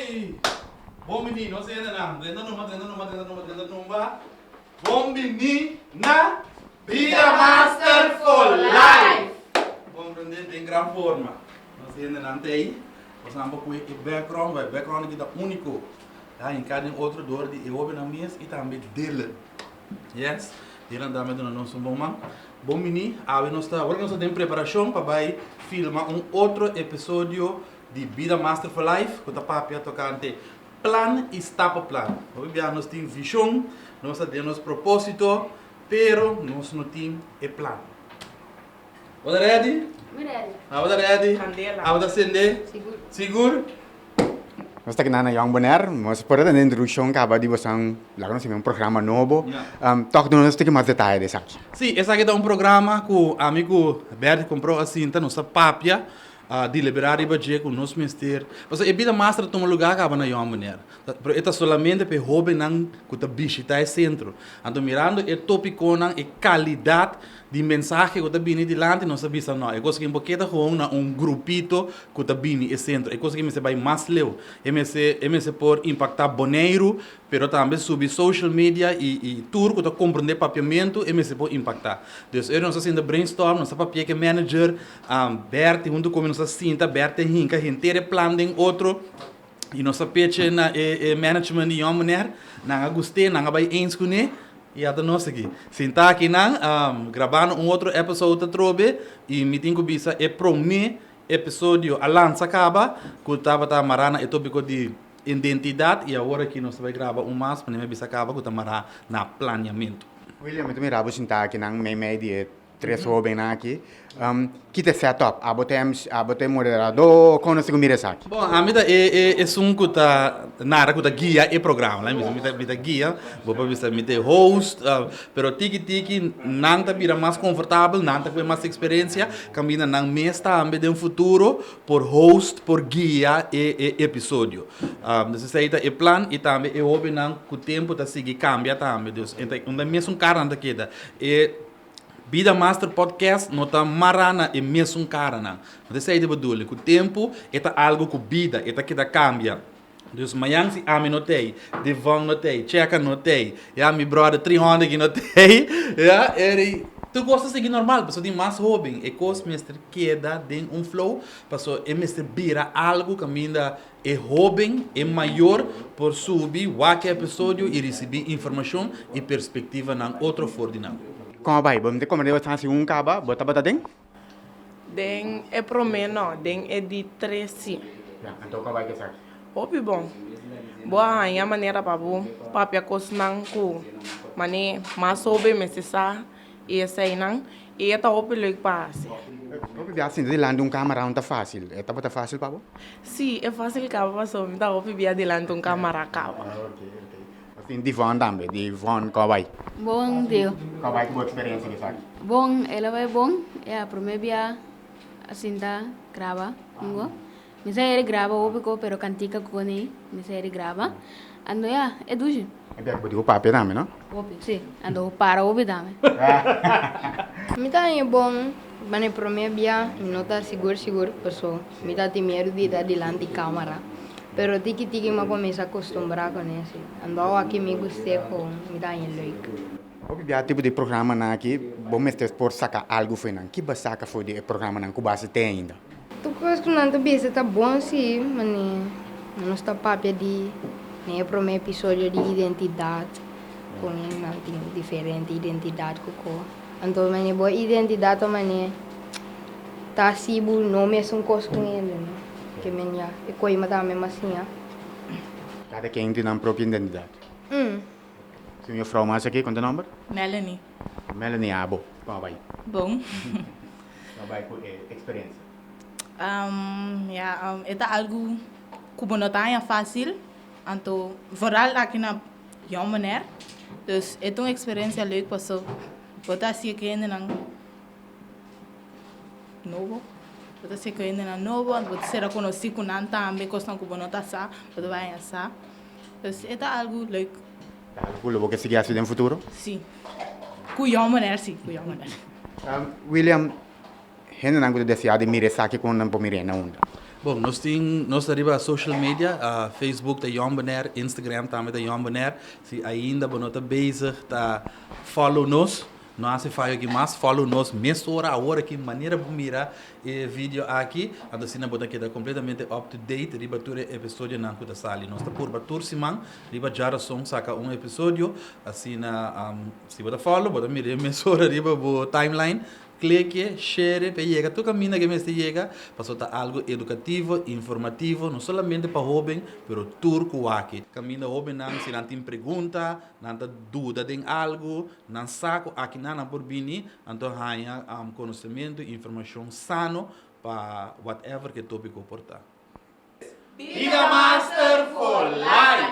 Hey! Bon bini, nos hendenan. Drenta numba, drenta numba, drenta numba, drenta numba. Bon bini na Bida Master for Life! Comprende den gran forma. Nos hendenan ta ei. Nos por pui e background, e background aki ta unico. Ta hinca den otro door di e hobennan mes y tambe Dylan. Yes, Dylan tambe duna nos un bon man. Bon bini, awe nos ta, awor nos ta den preparacion pa bay filma un otro episodio di Bida Master for Life cu ta papia tocante plan y stappenplan. Hopi bia nos tin vision, nos ta den nos proposito, pero nos no tin e plan. Bo ta ready? Mi ready. Abo ta ready? Candela. Abo ta sende? Sigur. Sigur? Nos ta keda na Jong Bonaire. Nos por a tende introduccion caba di bosan laga nos un programa nobo. Tok duna nos un tiki mas detaye di esaki. Sí, esaki ta un programa cu ami cu Bertie compró a sinta nos ta papia, a deliberá riba dje cu nos mester. Pasobra e bida master ta tuma lugar caba na Jong Bonaire. Pero e ta solamente pa e hobennan cu ta bishita e centro. Anto mirando e topiconan, e calidad Di mensahe ku ta bini dilanti nos a bisa no, e kos aki no por keda gewoon na un grupito ku ta bini e sentro, e kos aki mester bai mas leu, e mester e mester por impaktá Boneiru, pero tambe subi social media i i tur ku ta komprondé papiamentu e mester por impaktá. Dus ora nos a sinta brainstorm, nos a papia ku e manager, Bertie huntu ku mi nos a sinta, Bertie a hinka henter e plan den otro i nos a peche na e e management di Yòn Meneer, nan a gust'é, nan a bai eens kuné. I ata nos aki. Sintá akinan, grabando un otro episode atrobe, i mi tin ku bisa e promé episodio a lansa kaba, ku tabata mará na e tópiko di identidat, i awor aki nos ta bai graba un mas, manera mi a bisa kaba, ku ta mará na planiamentu. William, mi ta mira bo sintá akinan meimei di e Tres hobennan aki. Ki ta e set up? Abo ta MC, abo ta e moderador? Kon nos tin ku mira esaki? Bon, ami ta e e esun ku ta nara ku ta guia e programa. Laat mi bisa, mi ta mi ta guia, bo por bisa mi ta e host, pero tiki tiki nan ta bira mas konfortabel, nan ta kue mas eksperensia, kaminda nan mes tambe den futuro por host, por guia e e episodio. Dus esei ta e plan i tambe e hobennan ku tempu ta sigui kambia tambe. Dus e ta unda e mesun kara nan ta keda. E Bida Master Podcast no ta mará na e mesun karanan. No ta esei ta bedoeling. Ku tempu e ta algu ku bida, e ta keda kambia. Dus mañan si ami no t'ei, Devon no t'ei, Cheka no t'ei, ya, mi bròder Trihonda aki no t'ei, ya, eri tur kos ta sigui normal pasobra tin mas hóben. E kos mester keda den un flow pasobra e mester bira algu kaminda E hóben, e mayor por subi, wak e episodio i risibí informashon i perspektivanan otro for di nan. Kon a bai? Bo mester komprendé bo stansia un kaba, bo tabata den? Den e promé no, den e di tres sí. Ya, anto kon a bai ku esaki? Hopi bon. Bo a haña manera pa bo papia kosnan ku manera mas hóben mester sa i eseinan. I e ta hopi leuk pa hasi. Hopi bia sinta dilanti un camara no ta facil. E tabata facil pa bo? Si, e facil caba pasobra mi ta hopi bia dilanti un camara caba. Ok, ok. Nos tin Divon tambe. Divon, con a bai? Bon, Dio. Con a bai cu bo experiencia di esaki? Bon, el a bai bon. Ya, prome bia a sinta graba ungo. Mi sa eri graba hopi ko pero kantika ku koni mi sa eri graba. Ando ya, e dushi. E bia ku bo di bo papia tambe, no? Hopi, si. Ando bo para hopi tambe. Mi ta haña bon, ma na e prome bia mi no ta sigur sigur paso mi ta tin miedu di ta dilanti camara. Pero tiki tiki mi a cuminsa acostumbra con ese. Ando awaki mi gust'e con mi ta haña leuk. Hopi bia tipo di programanan aki bo mester por saca algu for nan. Ki bo a saca for di e programanan ku bo a hasi te ainda? Tur kos ku nan ta bisa ta bon si, mane nos ta papia di den e prome episodio di identidat, kon nan tin diferente identidat ku ko. Anto mane bo identidat ta mane ta hasi bo no mesun kos ku hende no. Ke men ya e koima tambe mas siña. Kada ken tin nan propio identidat. Si un juffrouw mas aki, kon ta nomber? Melanie. Melanie abo, kon a bai? Bon. Kon a bai ku e eksperensia? Ya, e ta algu ku bo no ta haña fásil, anto vooral aki na Jong Bonaire. Dus e ta un eksperensia leuk paso bo ta hasié ku hendenan nobo, bo ta hasié ku hendenan nobo, anto bo ta sera konosí ku nan tambe, kosnan ku bo no ta sa, bo ta bai haña sa. Dus e ta algu leuk. Ta algu ku lo bo ke sigui hasi den futuro? Si. Ku yon manera si, ku yon manera. William, hendenan ku ta deseá di mira esaki kon nan por mir'é na unda? Bon, nos tin nos ta riba social media, Facebook ta Jong Bonaire, Instagram tambe ta Jong Bonaire. Si ainda bo no ta bezig ta follow nos, no hasi fayo aki mas, follow nos mesora awor aki manera bo mira e video aki, anto asina bo ta keda completamente up to date riba tur e episodionan cu ta sali. Nos ta purba tur siman riba djarason saca un episodio, asina si bo ta follow bo ta mira e mesora riba bo timeline. Kleke, shere pa e yega tur kaminda ku e mester yega, pasobra ta algu edukativo, informativo, no solamente pa hóben, pero tur ku wak. Kaminda hóbennan si nan tin pregunta, nan ta duda den algu, nan sa ku akinan nan por bini, anto haña konosementu, informashon sano pa whatever ku e topiko por ta. Bida Master for Life!